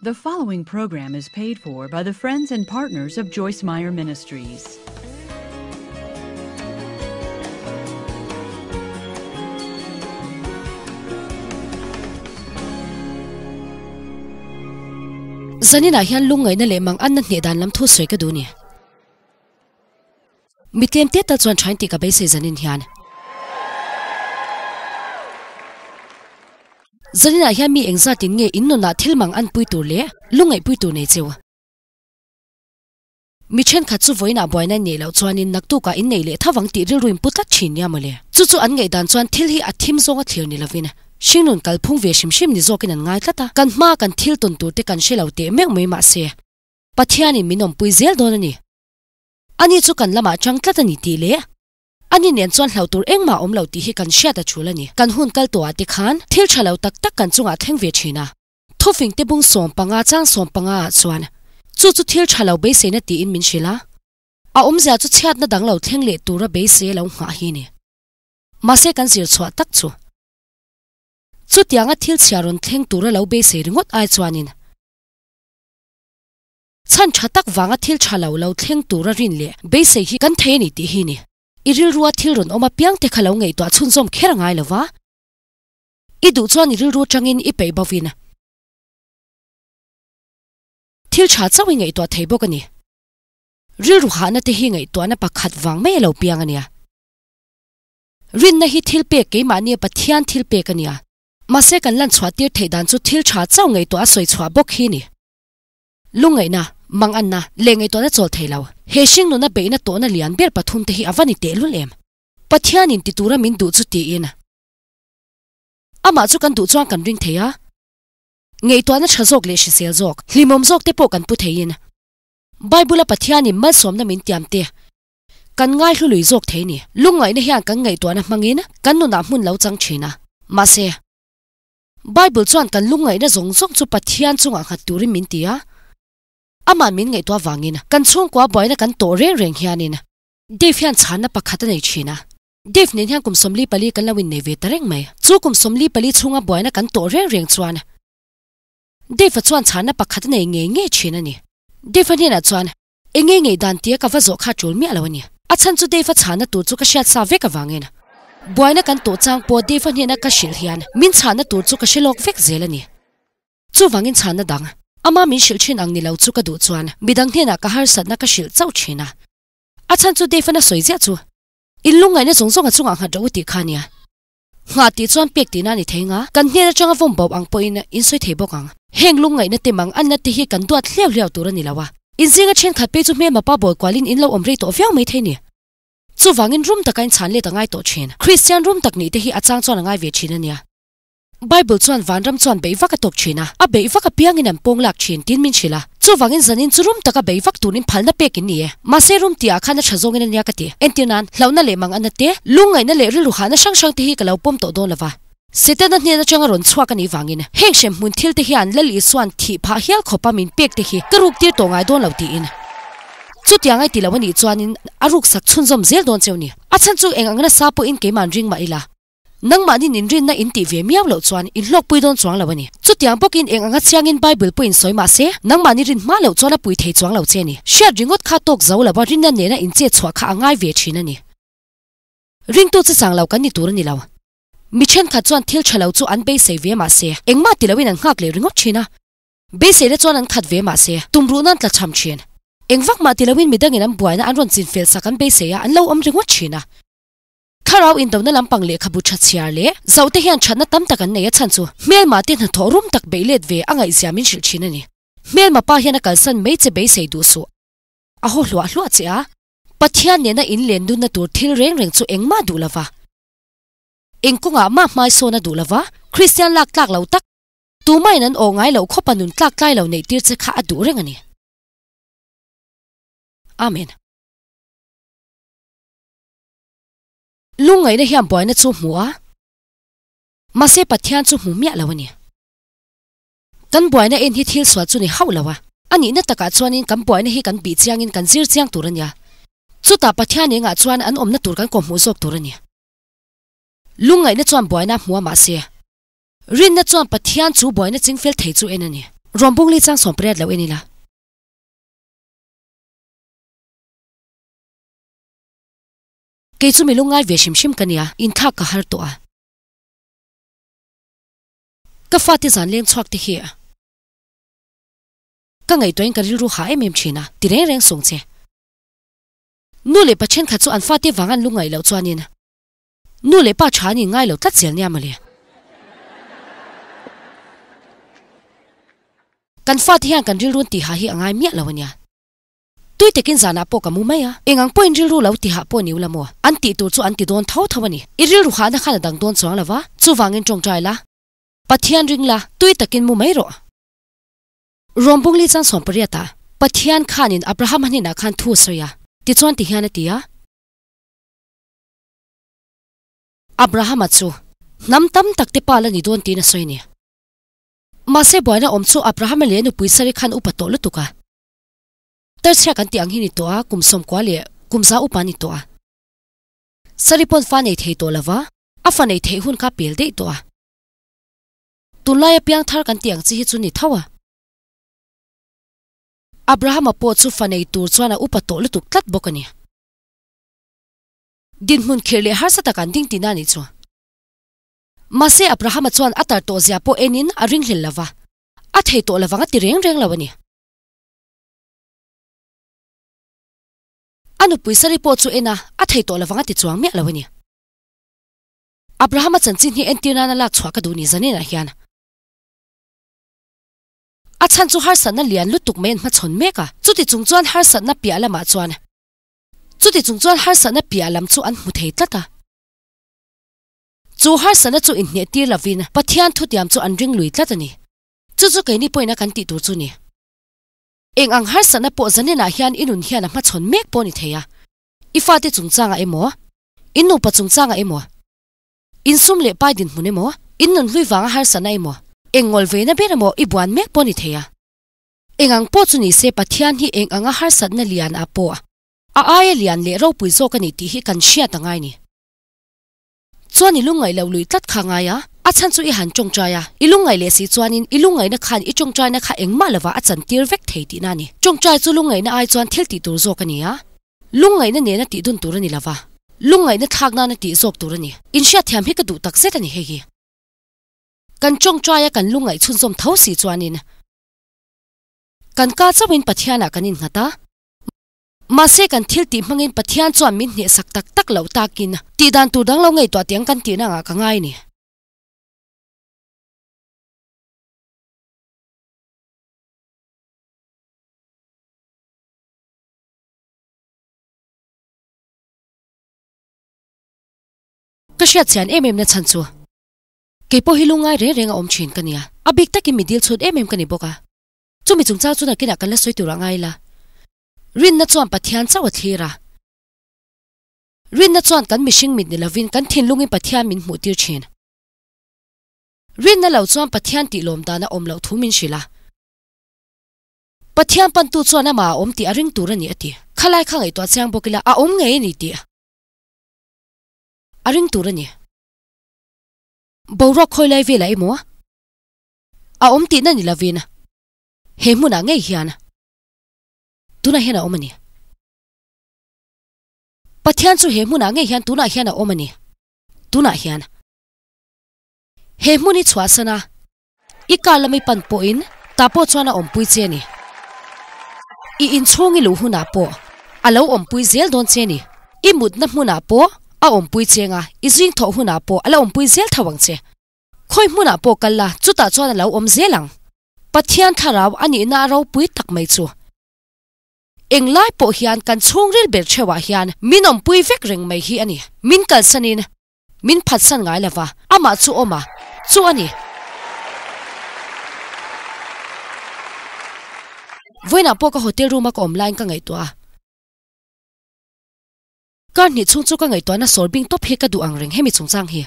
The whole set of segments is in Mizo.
The following program is paid for by the friends and partners of Joyce Meyer Ministries. Zaninah hian lungngaihna leh mang anna hneh dan lam thu sawi ka duh a ni. Mi tlem te tal chuan thain tih ka beisei zanin hian. Zaninah hian mi engzatin nge in nunah thil mang an pui tur leh lungngaihpui tur nei cheu? Mi thenkhat chu vawiinah buaina in neih loh chuanin naktukah in nei leh tho vang tih rilru in pu tlat thin nia mawle. Chu chu an ngaihdan chuan thil hi a thim zawnga thlir ni lovin hringnun kalphung ve hrim hrim ni zawkin an ngai tlat a. Kan hmaa kan thil tawn tur te kan hre lo teh meuh mai mahse Pathianin min awmpui zel dawn a ni. Ani chu kan lamah chang tlat a ni tih leh ani nen chuan hlauh tur engmah awm lo tih hi kan hriat a tul a ni. Kan hun kal tawhah te khan thil tha lo tak tak kan chungah thleng ve thin a. Thufing te bung 15 chang 15 ah chuan chu chu thil tha lo beiseina tiin min hrilh a. A awmzia chu chhiatna dang lo thleng leh tura beisei a lo nghah hi ni. Mahse kan zir chhuah tak chu. Chutianga thil chhia rawn thleng tura lo beisei ringawt ai chuanin. Chhan tha tak vanga thil tha lo lo thleng tura rin leh beisei hi kan thei a ni tih hi ni. I rilrua thil rawn awm apiang te kha lo ngaihtuah chhunzawm kher a ngai lo va. I duh chuan i rilru tangin i peih bovin thil tha chauh i ngaihtuah thei bawk a ni. Rilru hahna te hi ngaihtuahna pakhat vang mai a lo piang a nia. Rinna hi thil pek keimahnia Pathian thil pek a nia. Mahse kan lan chhuah tir theih dan chu thil tha chauh ngaihtuah a sawi chhuah bawk hi ni. Lungngaihna, manganna leh ngaihtuahna chawl thei lo. He hringnuna beihna tawhna lian ber pathum te hi a va ni tehlul em? Pathianin ti tura min duh chu tiin. Amah chu kan duh chuan kan ring thei a. Ngaihtuahna tha zawk leh hrisel zawk, hlimawm zawk te pawh kan pu theiin. Bible-a Pathianin malsawmna min tiam te kan ngaihlu lui zawk thei ni. Lungngaihna hian kan ngaihtuahna hmangin kan nunah hmun lo chang thin a. Mahse. Bible chuan kan lungngaihna zawng zawng chu Pathian chungah nghat turin min ti a. Amah min ngaihtuah avangin kan chhungkua buaina kan tawh reng reng hianin Dave hian chhanna pakhat a nei thin a. Dave nen hian kum 44 kan lo innei ve ta reng mai. Chu kum 44 chhunga buaina kan tawh reng reng chuan Dave-a chuan chhanna pakhat a nei ngei ngei thin a ni. Dave-a hnenah chuan Eng nge ngei dan tia ka va zawh kha tul miah lo a ni. A chhan chu Dave-a chhahna tur chu ka hriat sa vek avangin buaina kan tawh chang pawh Dave-a hnena ka hrilh hian min chhahna tur chu ka hre lawk vek zel a ni. Chuvangin chhahna dang, ama min hrilh thin ang ni lo chu ka duh chuan midang hnenah ka harsatna ka hrilh chauh thin a. A chhan chu Dave-a na sawi ziah chu in lungngaihna zawng zawng a chungah nghat rawh u tih kha a nia. Nghah tih chuan pek tihna a ni thei nga, kan hnen atanga vawm bauh ang pawhin in sawi thei bawk ang. Heng lungngaihna te mang anna te hi kan duat hliau hliau tur a ni lo a. In zinga thenkhat pei chu hmelma pa bawl kualin in lo awm rei tawh viau mai thei ni. Chuvangin rum taka in chhan let a ngai tawh thin. Kristian rum tak nih te hi a chang chuan a ngai ve thin a nia. Bible chuan vanram chuan beih vak a tawk thin a, a beih vak apiangin an pawng lak thin tiin min hrilh a. Chuvangin zanin chu rum taka beih vak turin phalna pek in ni e. Mahse rum tihah khan a tha zawngin a nia ka ti. Entir nan, hlauhna leh mang anna te, lungngaihna leh rilru hahna hrang hrang te hi ka lo pawm tawh dawn lova. Setana hnen atanga rawn chhuak a nih vangin heng hremhmun thil te hian Lal Isua'n thih phah hial khawpa min pek te hi ka ruk tir tawh ngai dawn lo tiin. Chutiang ai ti lo a nih chuanin a ruksak chhunzawm zel dawn cheu ni. A chhan chu eng ang nasa pawhin keima'n ring mah ila. Nangmahnin inrinna in tih ve miau loh chuan in hlawkpui dawn chuang lo a ni. Chutiang bawkin eng anga chiangin Bible pawhin sawi mah se, nangmahni rin hma loh chuan a pui thei chuang lo che a ni. Hriat ringawt kha tawk zo lova rinna nena in chet chhuah kha a ngai ve thin a ni. Ringtu chi chang lo kan ni tur a ni lo. Mi thenkhat chuan thil tha lo chu an beisei ve mah se, engmah ti loin an nghak leh ringawt thin a. Beiseina chuan an khat ve mah se, tumruhna an tlachham thin. Engvak mah ti loin midangin an buaina an rawn chinfel sak an beisei a, an lo awm ringawt thin a. Thlarau indona lampang lehkhabu tha chhiar leh zohte hian thatna tam tak an nei a chhan chu hmelma te hnathawh rum tak beih let ve a ngaihzia min hrilh thin a ni. Hmelma pa hian a kalsan mai che beisei duh suh. A haw hluah hluah che a, Pathian nena in len dunna tur thil reng reng chu engmah duh lova, eng kawngah mah hmaisawn a duh lova, Kristian lak tlak lo tak, tumahin an awh ngai loh khawpa nun tlak tlai lo neih tir che kha a duh reng a ni. Amen. Lungngaihna hian buaina chu hmu a, mahse Pathian chu hmu miah lo a ni. Kan buaina en hi thil sual chu ni hauh lo a, a nihna takah chuanin kan buaina hi kan bih chiangin kan zir chiang tur a nia. Chutah Pathian engah chuan an awmna tur kan kawhhmuh zawk tur a ni. Lungngaihna chuan buaina a hmu a mahse, rinna chuan Pathian chu buaina chingfel thei chu en a ni. Rom bung li chang 18 lo en ila. Kei chu mi lungngai ve hrim hrim ka nia, inthlak ka har tawh a. Ka fate zan leng chhuak te hi ka ngaihtuahin ka rilru ha em em thin a, ti reng reng sawng che. Nu leh pa thenkhat chu an fate vang an lungngaih loh chuanin nu leh pa tha an inngai lo tlat zel nia mawle. Kan fate hian kan rilrun tihah hi a ngai miah lo ania. Tui takin zanah pawh ka mu mai a, eng ang pawhin rilru lo tihah pawh ni ula maw? An tih tur chu an ti dawn tho tho a ni. I rilru hahna khan a dang dawn chuang lo va, chuvangin tawngtai la, Pathian ring la, tui takin mu mai rawh. Rom bungli chang 18 ah Pathian khanin Abraham a hnenah khan thu a sawi a, tichuan ti hian a ti a. Abrahama chu hnam tam tak te pa la ni dawn tiin a sawi a ni. Mahse buaina awm chu Abrahama leh a nupui Sari khan upa tawh lutuk a. Tarchhia kan tih ang hi ni tawh a, kum 90 leh kum 100 upa ni tawh a. Sari pawn fa nei thei tawh lova, a fa nei theih hun kha pel daih tawh a. Tunlaia piang thar kan tih ang chi hi chu ni tho a. Abrahama pawh chu fa nei tur chuan a upa tawh lutuk tlat bawk a ni. Dinhmun khirh leh harsa tak an ding tihna a nih chu. Mahse Abrahama chuan a tar tawh zia pawh enin a ringhlel lova, a thei tawh lovang a ti reng reng lo a ni. A nupui Sari pawh chu en a, a thei tawh lovang a ti chuang miah lo a ni. Abrahama chanchin hi entir nana lak chhuah ka duh ni zaninah hian. A chhan chu harsatna lian lutuk mai an hmachhawn mek a, chuti chung chuan harsatna piah lamah chuan chuti chung chuan harsatna piah lam chu an hmu thei tlat a. Chu harsatna chu inhneh tir lovin Pathian thutiam chu an ring lui tlat a ni. Chu chu keini pawhin a kan tih tur chu ni. Eng ang harsatna pawh zaninah hian i nun hian a hmachhawn mek pawh ni thei a, i fate chungchangah emaw, in nupa chungchangah emaw, in sum leh pai dinhmun emaw, in nun hlui vanga harsatna emaw, eng ngawl veina ber emaw i buan mek pawh ni thei a. Eng ang pawh chu ni se Pathian hi eng anga harsatna lian ah pawh a aia lian leh ropui zawk a ni tih hi kan hriat a ngai ni. Chuan i lungngaih loh lui tlat kha ngai a, a chhan chu i han tawngtai a, i lungngaih leh si chuanin i lungngaihna khan i tawngtaina kha engmah lovah a chantir vek thei tihna a ni. Tawngtai chu lungngaihna ai chuan thil tih tur zawk a ni a, lungngaihna nena tih dun tur a ni lova, lungngaihna thlak nana tih zawk tur a ni. Inhriatthiam hi ka duh tak zet a ni hei hi. Kan tawngtaia kan lungngaih chhunzawm tho si chuanin kan ka chauhin Pathianah kan innghat a, Mahse kan thil tih hmangin Pathian chuan min hnehsak tak tak loh takin tih dan tur dang lo ngaihtuah tiang kan tihna angah ka ngai a ni. Ka hriat chian em em na chhan chu kei pawh hi lungngai reng reng a awm thin ka nia. A bik takin mi dil chhut em em ka ni bawk a. Chumi chungchang chu nakinah kan la sawi tur a ngai la. Rinna chuan Pathian chauh a thlir a. Rinna chuan kan mihring mit ni lovin kan thinlungin Pathian min hmuhtir thin. Rinna lo chuan Pathian tih lawm dan a awm loh thu min hrilh a. Pathian pantu chuan amah a awm tih a ring tur a ni a ti. Khalai kha ngaihtuah chiang bawk ila a awm ngei a ni tih a ring tur a ni. Boruak khawi lai velah emaw a awm tihna ni lovin he hmunah ngei hian Tunah hian a awm a ni. Pathian chu he hmunah ngei hian tunah hian a awm a ni. Tunah hian. He hmun i chhuahsan a, i kar lam i pan pawhin tah pawh chuan a awmpui che a ni. I inchhung i luh hunah pawh a lo awmpui zel dawn che a ni. I mutna hmunah pawh a awmpui cheng a, i zing thawh hunah pawh a la awmpui zel tho ang che. Khawi hmunah pawh kal la, chutah chuan a lo awm zel ang. Pathian thlarau a nihna a ropui tak mai chu. Englai pawh hian kan chhungril ber theuhah hian min awmpui vek reng mai hi a ni. Min kalsanin min phatsan ngai lova, amah chu awm a, chu a ni. Vawiinah pawh ka hotel room a ka awm laiin ka ngaihtuah a. Kar hnih chhung chu ka ngaihtuahna sawr bing tawp hi ka duh ang reng hemi chungchang hi.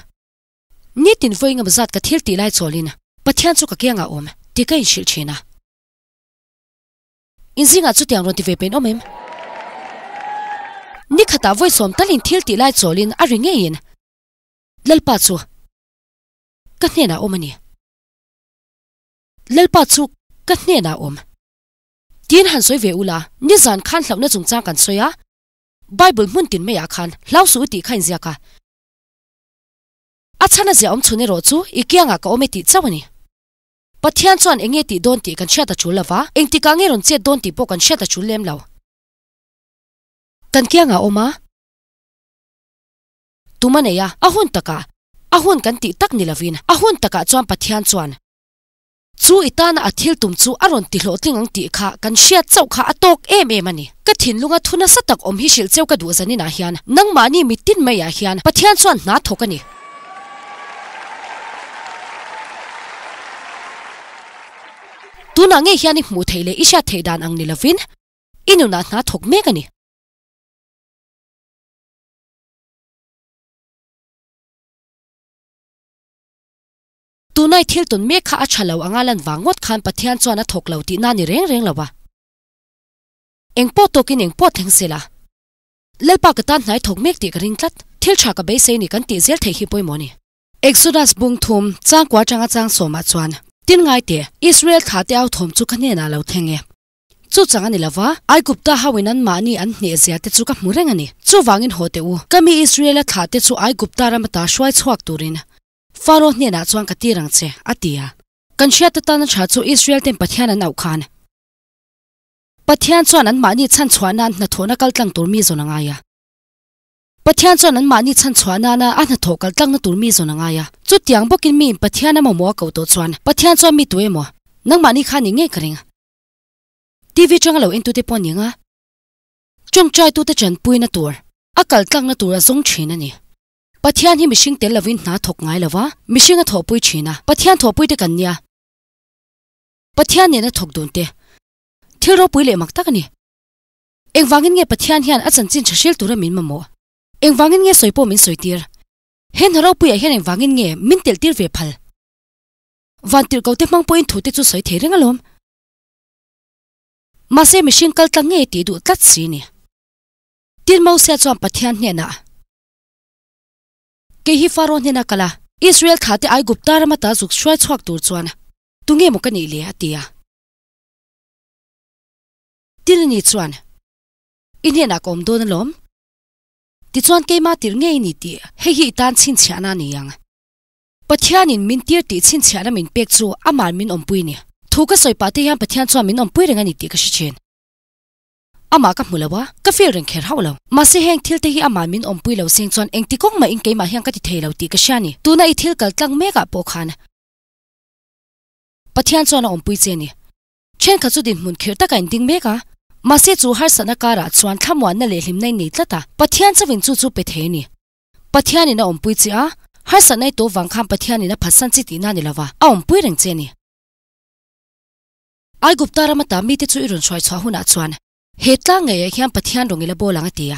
Nitin vawi engemaw zat ka thil tih lai chawlin Pathian chu ka kiangah awm tih ka inhrilh thin a. Inzingah chutiang rawn ti ve pein awm em? Ni khatah vawi sawm talin thil tih lai chawlin a ri ngeiin Lalpa chu ka hnenah awm a ni. Lalpa chu Ka hnenah awm. Tiin han sawi ve ula, nizan khan hlauhna chungchang kan sawi a, Bible hmun tin maiah khan hlau suh u tih kha inziak a. A chhan a ziah awm chhun erawh chu i kiangah ka awm e tih chauh a ni. Pathian chuan eng nge tih dawn tih kan hriat a tul lo va, engtikah nge rawn chet dawn tih pawh kan hriat a tul lem lo. Kan kiangah awm a, tum a nei a, a hun takah, a hun kan tih tak ni lovin, a hun takah chuan Pathian chuan chu i tana a thil tum chu a rawn ti hlawhtling ang tih kha kan hriat chauh kha a tawk em em a ni. Ka thinlunga thu nasa tak awm hi hrilh cheu ka duh zaninah hian nangmahni mitin maiah hian Pathian chuan hna thawk a ni. Tunah ngei hian i hmuh theih leh i hriat theih dan ang ni lovin i nunah hna thawk mek a ni. Tunai thil tawn mek kha a tha lo anga lan vang ngawt khan Pathian chuan a thawk lo tihna ni reng reng lo a. Engpawh tawkin engpawh thleng se la. Lalpa ka tan hnai thawk mek tih ka ring tlat. Thil tha ka beisei ni kan tih zel theih hi pawimawh a ni. Exodus bung thum changkua atanga chang sawmah chuan, Tin ngai teh, Israel thla te au thawm chu ka hnenah lo thleng e. Chu chang a ni lova, Aigupta hoin anmahni an hneh zia te chu ka hmu reng a ni. Chuvangin haw teh u, ka mi Israela thla te chu Aigupta ram ata hruai chhuak turin Faro hnenah chuan ka tir ang che, a ti a. Kan hriat atana tha chu Israel ten Pathian an auh khan Pathian chuan anmahni chhan chhuah nan hnathawhna kal tlang tur mi zawn a ngai a. Pathian chuan anmahni chhan chhuah nana a hnathawh kal tlangna tur mi zawn a ngai a. Chutiang bawkin miin Pathian a mamawh a koh tawh chuan Pathian chuan mi tu emaw nangmahni kha ni ngei ka ring. TV changa lo entute pawh ni anga tawngtaitute chanpuina tur a kal tlangna tur a zawng thin a ni. Pathian hi mihring tel lovin hna thawk ngai lo va, mihring a thawhpui thin a, Pathian thawhpuite kan nia. Pathian nena thawk dun te thil ropui leh mak tak a ni. Engvangin nge Pathian hian a chanchin tha hril tura min mamawh? Engvangin nge sawi pawh min sawi tir? He hna ropuiah hian engvangin nge min telh tir ve phal? Vantirhkote hmang pawhin thute chu sawi thei reng alawm. Mahse mihring kal tlang ngei tih duh tlat si ni. Tin Mosia chuan Pathian hnenah, Kei hi Faro hnena kal a, Israel thlate Aigupta rama ta zuk hruai chhuak tur chuan tunge maw ka nih le? a ti a. Tin ani chuan, I hnenah ka awm dawn alawm. Tichuan keimah tirh ngei ni tih hei hi i tan chhinchhiahna a ni ang. Pathianin min tir tih chhinchhiahna min pek chu amah min awmpui ni. Thu ka sawi pah te hian Pathian chuan min awmpui reng a ni tih ka hre thin. Amah ka hmu lo a, ka feel reng kher hauh lo. Mahse heng thil te hi amah min awmpui lo seng chuan engti kawng mah in keimah hian ka ti thei lo tih ka hria ni. Tuna i thil kal tlang mek ah pawh khan Pathian chuan a awmpui che ni. Thenkhat chu dinhmun khirh taka in ding mek a, mahse chu harsatna karah chuan thlamuanna leh hlimna in nei tlat a, Pathian chauhin chu chu pe thei a ni. Pathianin a awmpui che a, harsatna i tawp vang khan Pathianin a phatsan chi tihna ni lova, a awmpui reng che a ni. Aigupta rama ta mite chu i rawn hruai chhuah hunah chuan he tlang ngeiah hian Pathian rawn i la bawl ang a ti a.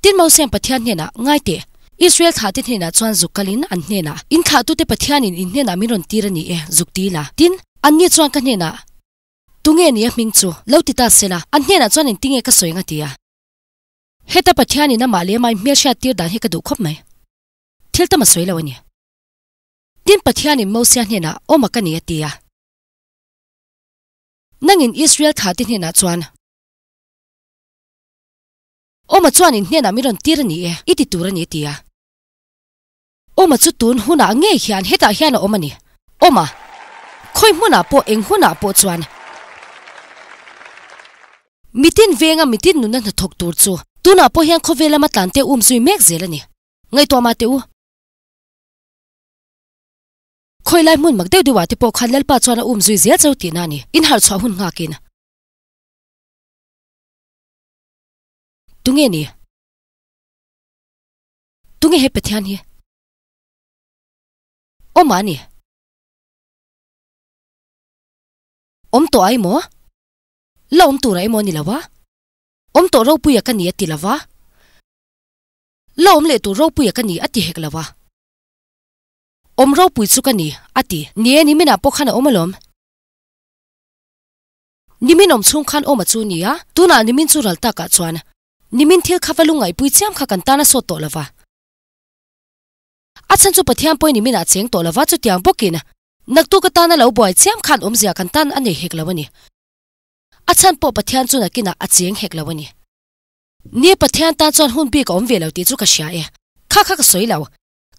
Tin Mosean Pathian hnenah, Ngai teh, Israel thlahte hnenah chuan zuk kalin an hnenah, In thlahtute Pathianin in hnenah min rawn tir a ni e, zuk ti la. Tin, anni chuan ka hnenah, Tunge ni a hming chu? Lo ti ta sela, an hnenah chuan engtinge ka sawi ang a ti a. Heta Pathianin amah leh amah inhmelhriat tir dan hi ka duh khawp mai. Thil tam a sawi lo a ni. Tin, Pathianin Mosia hnenah, Awma ka ni a ti a. Nangin Israel thlahte hnenah chuan, Awma chuan in hnenah min rawn tir a ni e, i ti tur a ni, a ti a. Awma chu tun hunah ngei hian hetah hian a awm a ni. Awma, khawi hmunah pawh eng hunah pawh chuan mitin venga mitin nuna hnathawk tur chu tunah pawh hian khawvel lama tlante um zui mek zel a ni. Ngaihtuah mah teh u. Khawi lai hmun mak deuh deuhah te pawh khan Lalpa chuan a um zui zel cheu tihna a ni. In harh chhuah hun nghakin. Tunge ni? Tunge he Pathian hi? Awm a ni. Awm tawh ai maw? La awm tur ah emaw a ni lo a? Awm tawh ropuia ka ni a ti lo va? La awm leh tur ropuia ka ni a ti hek lo a? Awm ropui chu ka ni a ti. Ni e, niminah pawh khan a awm alawm. Nimin awm chhung khan awm a chu ni a, tunah nimin chu ral takah chuan nimin thil kha va lungaihpui chiam kha kan tan a sawt tawh lo va. A chhan chu Pathian pawhin niminah cheng tawh lo va, chutiang bawkin Naktuk atana lo buai chiam khan awmzia kan tan a nei hek lo a ni. A chhan pawh Pathian chu nakinah a cheng hek lo a ni. Ni Pathian tan chuan hun bik a awm ve lo tih chu ka hria e. Kha kha ka sawi lo.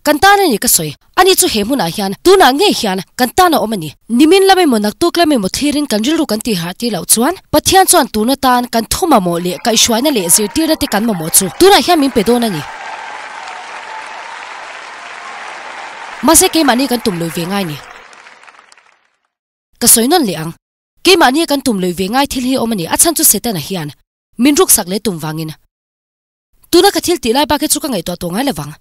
Kan tan a ni ka sawi. Ani chu he hmunah hian, tunah ngei hian kan tan a awm a ni. Nimin lam emaw naktuk lam emaw thlirin kan rilru kan tih harh tir loh chuan Pathian chuan tun atan kan thu mamawh leh kaihhruaina leh zirtirna te kan mamawh chu tunah hian min pe dawn a ni. Mahse keimahni kan tum lui ve ngai ni. Ka sawi nawn leh ang. Keimahni kan tum lui ve ngai thil hi awm a ni. A chhan chu Setana hian min ruksak leh tum vangin tuna ka thil tih lai bak hi chu ka ngaihtuah tawh ngai lovang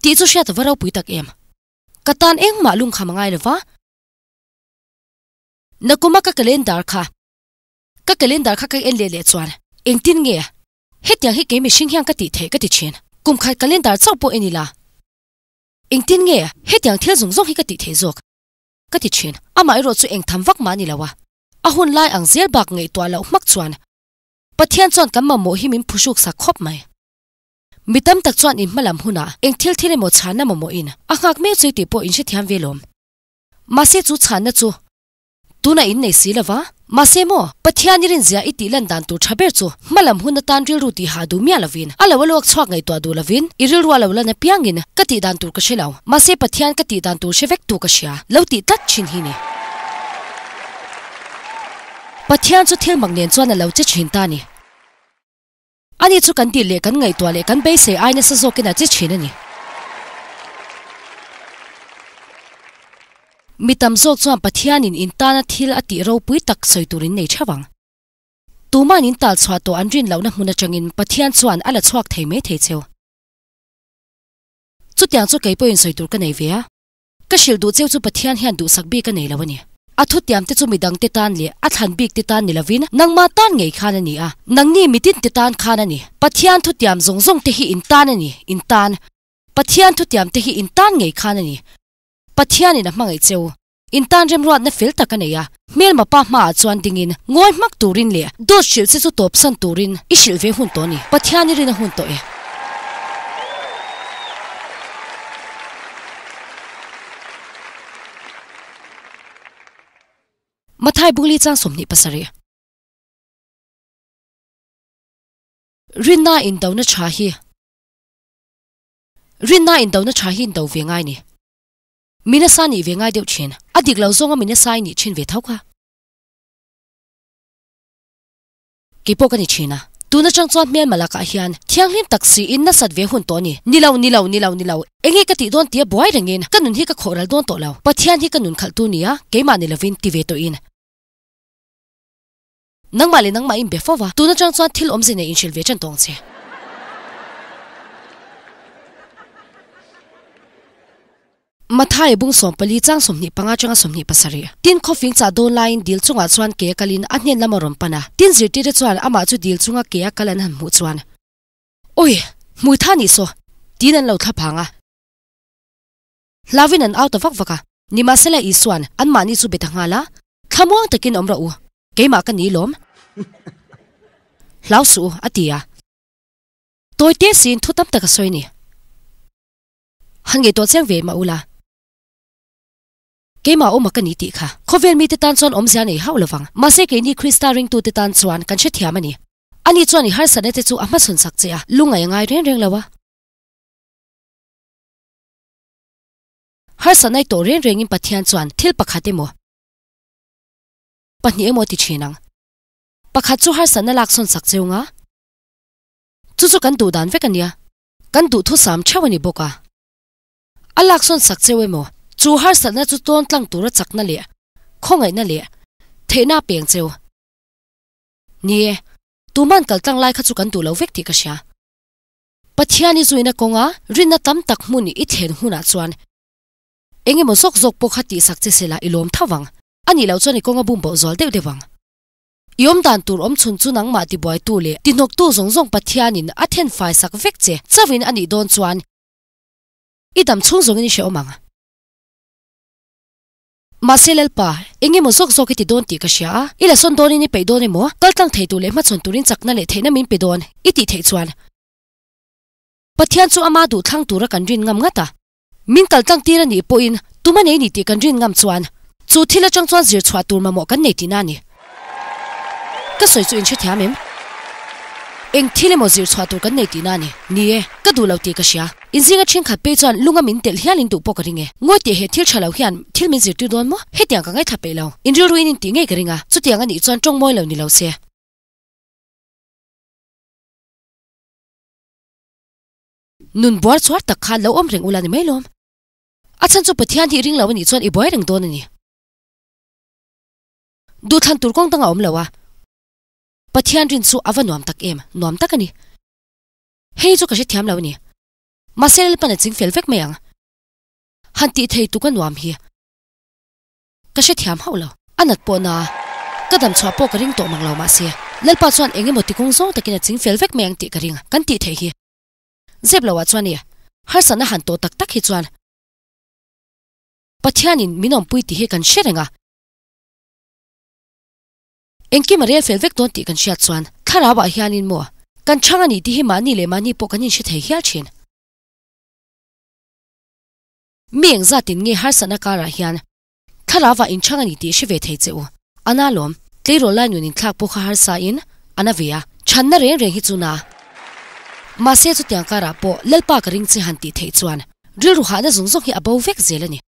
tih chu hriat ava ropui tak em. Ka tan engmah lungkham a ngai lova. Nakuma ka calendar kha ka calendar kha ka en leh leh chuan engtin nge hetiang hi kei mihring hian ka tih theih ka ti thin. Kum khat calendar chauh pawh en ila engtin nge hetiang thil zawng zawng hi ka tih theih zawk ka ti thin. Amaherawh chu engtham vak mah a ni lo a, a hun lai ang zel bak ngaihtuah loh hmak chuan Pathian chuan kan mamawh hi min phuhruk sak khawp mai. Mi tam tak chuan in hmalam hunah eng thil thil emaw chhanna mamawhin a nghak mek chu tih pawh in hrethiam ve lawm. Mahse chu chhanna chu tunah in nei si lova. Mahse maw, Pathian i rinzia i tih lan dan tur tha ber chu hmalam hun atan rilru tihah duh miah lovin, a lo a luak chhuak ngaihtuah duh lovin, i rilru a lo lan apiangin ka tih dan tur ka hre lo. Mahse Pathian ka tih dan tur hre vek tu ka hria, lo tih tlat thin hi ni. Pathian chu thil mak nen chuan a lo che thin ta ni. Ani chu kan tih leh kan ngaihtuah leh kan beisei ai nasa zawkin a che thin a ni. Mi tam zawk chuan Pathianin in tana thil a tih ropui tak sawi tur in nei theuh ang. Tuman in tal chhuah tawh an rin lohna hmun atangin Pathian chuan a la chhuak thei mai thei cheu. Chutiang chu kei pawhin sawi tur ka nei ve a. Ka hrilh duh cheu chu Pathian hian duhsak bik a nei lo a ni. A thutiam te chu midang te tan leh a thlan bik te tan ni lovin nangma tan ngei khan a ni a, nangni mitin te tan khan a ni. Pathian thutiam zawng zawng te hi in tan a ni, in tan. Pathian thutiam te hi in tan ngei khan a ni. Pathianin a hmangaih cheu. In tan remruatna fel tak a nei a, hmelma pa hmaah chuan dingin ngawi hmak turin leh dawt hrilh che chu tawpsan turin i hrilh ve hun tawh a ni. Pathian i rin a hun tawh e. Mathai Bungli chang 27. Rinna indona tha hi Rinna indona tha hi indo ve ngai ni. Min a sa nih ve ngai deuh thin. A dik lo zawnga min a sa i nih thin ve tho kha. Kei pawh ka ni thin a. Tun atang chuan hmelma lakah hian thianghlim tak siin nasat ve hun tawh a ni. Ni lo, ni lo, ni lo, ni lo. Enge ka tih dawn tia buai rengin ka nun hi ka khawh ral dawn tawh lo. Pathian hi ka nun khalh tu nia, keimah ni lovin ti ve tawhin. Nangmah leh nangmah in be fo va, tun atang chuan thil awmze nei inhrilh ve tan tawh ang che. Mathai bung 14 chang 25 atanga 27. Tin khawfing chah dawn laiin dil chungah chuan ke a kalin a hnen lam a rawn pan a. Tin zirtirte chuan amah chu dil chunga ke a kal an han hmuh chuan, Awi! Hmui tha nih saw! tiin an lo thla phang a. Hlauin an au ta vak vak a. Nimahsela Isua'n anmahni chu be ta nghal a, Thlamuang takin awm rawh u, keimah ka ni lawm. Hlau suh u, a ti a. Tawite siin thu tam tak a sawi ni. Han ngaihtuah chiang ve mah ula. Keimah awma ka ni tih kha. Khawvel mite tan chuan awmzia nei hauh lovang. Mahse keini Krista ringtute tan chuan kan hrethiam a ni. Ani chuan i harsatna te chu a hmachhawn sak che a, lungngaih a ngai reng reng lo a. Harsatna i tawh reng rengin Pathian chuan thil pakhat emaw, pahnih emaw a ti thin ang. Pakhat chu harsatna laksawn sak cheu nga. Chu chu kan duh dan vek a nia. Kan duhthusam theuh a ni bawk a. A laksawn sak cheu emaw, chu harsatna chu tawn tlang tura chakna leh khawngaihna leh theihna a peng cheu. Ni e, tuman kal tlang lai kha chu kan duh lo vek tih ka hria. Pathian i zuina kawnga rinna tam tak hmun i thlen hunah chuan eng emaw zawk zawk pawh kha tihsak che sela i lawm tho vang. A nih loh chuan i kawnga bum bawh zual deuh deuh ang. I awm dan tur awm chhun chu nangmah tibuaitu leh tihnawktu zawng zawng Pathianin a then faisak vek che chauhin a nih dawn chuan i dam chhung zawngin i hrehawm ang. Mahse Lalpa, eng emaw zawk zawk i ti dawn tih ka hria a, i la sawn dawnin i peih dawn emaw, kal tlang thei tur leh hmachhawn turin chakna leh theihna min pe dawn i tih theih chuan Pathian chu ama duh thlang tura kan rin ngam ngat a. Min kal tlang tir a nih pawhin tum a nei ni tih kan rin ngam chuan chu thil atang chuan zir chhuah tur mamawh kan nei tihna a ni. Ka sawi chu in hrethiam em? Eng thil emaw zir chhuah tur kan nei tihna a ni. Ni e, ka duh lo tih ka hria. In zinga thenkhat pei chuan lunga min telh hial in duh pawh ka ring e. Ngawi teh he thil tha lo hian thil min zirtir dawn maw? Hetiang ka ngaithla peih lo. In rilruin in tih ngei ka ring a, chutiang a nih chuan tawng mawi lo ni lo se. Nun buar chuar tak khan lo awm reng ula ni mai lawm. A chhan chu Pathian hi ring lo a nih chuan i buai reng dawn a ni. Duhthlan tur kawng dang a awm lo a, Pathian rin chu a va nuam tak em, nuam tak a ni. Hei chu ka hrethiam lo a ni. Mahse Lalpan a ching fel vek mai ang. Han tih thei tuk a nuam hi. Ka hrethiam hauh lo. A nat pawh na. Ka dam chhuah pawh ka ring tawh mang lo mahse Lalpa chuan eng emaw tikawng zawng takin a ching fel vek mai ang tih ka ring kan tih theih hi. Zep loah chuan i harsatna han tawh tak tak hi chuan Pathianin min awmpui tih hi kan hre reng a. Engkim a rel fel vek dawn tih kan hriat chuan thlarauah hianin maw kan chhang a nih tih hi mahni leh mahni pawh kan inhre thei hial thin. Mi engzatin nge harsatna karah hian thlarauah inchhang a ni tih hre ve thei che u. A na lawm, tleirawl lai nun inthlak pawh kha harsa in a na ve a, chhanna reng reng hi chu na. Mahse chutiang karah pawh Lalpa ka ring che han tih theih chuan rilru hahna zawng zawng hi a bo vek zel a ni.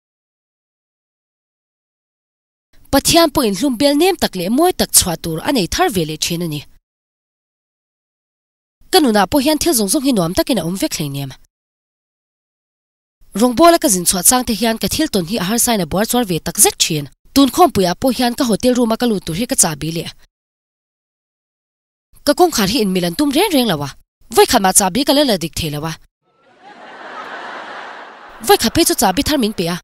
Pathian pawh inhlum bel nem tak leh mawi tak chhuah tur a nei thar ve leh thin a ni. Ka nunah pawh hian thil zawng zawng hi nuam takin a awm vek hleinem. Rawngbawla ka zin chhuah chang te hian ka thil tawn hi a harsa in a buar chuar ve tak zet thin. Tun khawmpuiah pawh hian ka hotel room a ka lut tur hi ka chahbi leh ka kawngkhar hi inmil an tum reng reng lo a, vawikhat mah chahbi ka la la dik thei lo a, vawikhat phei chu chahbi thar min pe a,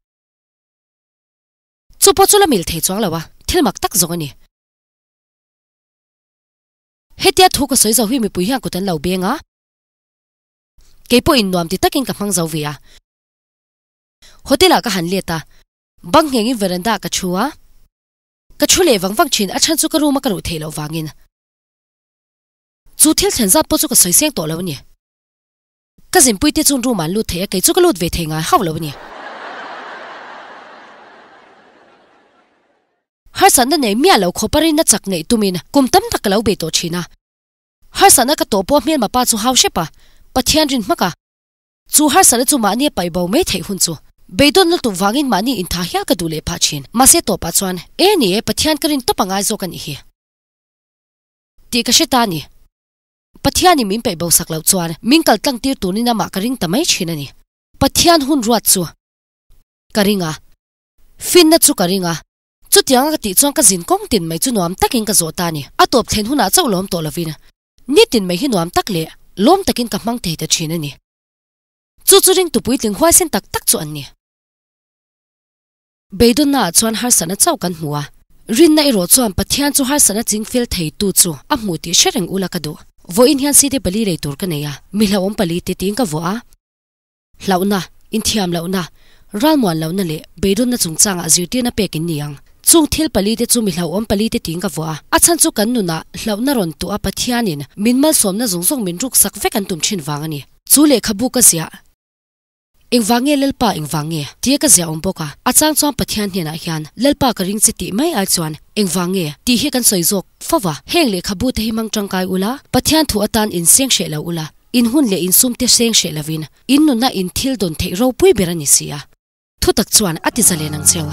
chu pawh chu la mil thei chuang lo a, thil mak tak zawng a ni. Hetia thu ka sawi zo hi mipui hian kut an lo beng a. Kei pawhin nuam ti takin ka hmang zo ve a. Hotel ah ka han let a, bang nghengin veranda ah ka thu a. Ka thu leh vang vang thin, a chhan chu ka room a ka luh theih loh vangin. Chu thil thlen zat pawh chu ka sawi seng tawh lo a ni. Ka zinpui te chuan room ah an lut thei a, kei chu ka lut ve thei ngai hauh lo a ni. Harsatna nei miah lo khawpa rinna chak neih tumin kum tam tak ka lo bei tawh thin a. Harsatna ka tawh pawh hmelma pa chu hau hrep a, Pathian rin hmak a. Chu harsatna chu mahni a paih bo mai theih hun chu. Beidawn lutuk vangin mahni intha hial ka duh leh phah thin. Mahse tawpah chuan, E ni e, Pathian ka rin tawp a ngai zawk a nih hi. Tih ka hre ta a ni. Pathianin min paih bo sak loh chuan min kal tlang tir turin amah ka ring ta mai thin a ni. Pathian hun ruat chu ka ring a, finna chu ka ring a. Chutianga ka tih chuan ka zin kawng tin mai chu nuam takin ka zawh ta a ni. A tawp thlen hunah chauh lawm tawh lovin nitin mai hi nuam tak leh lawm takin ka hmang thei ta thin a ni. Chu chu ringtu puitling huaisen tak tak chu an ni. Beidawnnaah chuan harsatna chauh kan hmu a, rinna erawh chuan Pathian chu harsatna chingfel theitu chu a hmu tih hre reng ula ka duh. Vawiin hian cd pali lei tur ka nei a, mi hlauhawm pali te tiin ka vuah a. Hlauhna, inthiam lohna, ralmuan lohna leh beidawnna chungchangah zirtirna pek in ni ang. Chung thil palite chu mi hlauhawm palite tiin ka vuah a, a chhan chu kan nunah hlauhna rawn tuah a Pathianin min malsawmna zawng zawng min ruksak vek an tum thin vang a ni. Chu lehkhabu ka ziah. Engvang nge Lalpa engvang nge? Tia ka ziah awm bawk a, a chang chuan Pathian hnenah hian Lalpa ka ring che tih mai ai chuan engvang nge? Tih hi kan sawi zawk fo va. Heng lehkhabu te hi hmang tangkai ula, Pathian thu atan inseng hreh lo ula, In hun leh in sumte seng hreh lovin in nunna in thil dawn theih ropui ber a ni si a. Thutak chuan a ti zalen ang cheu.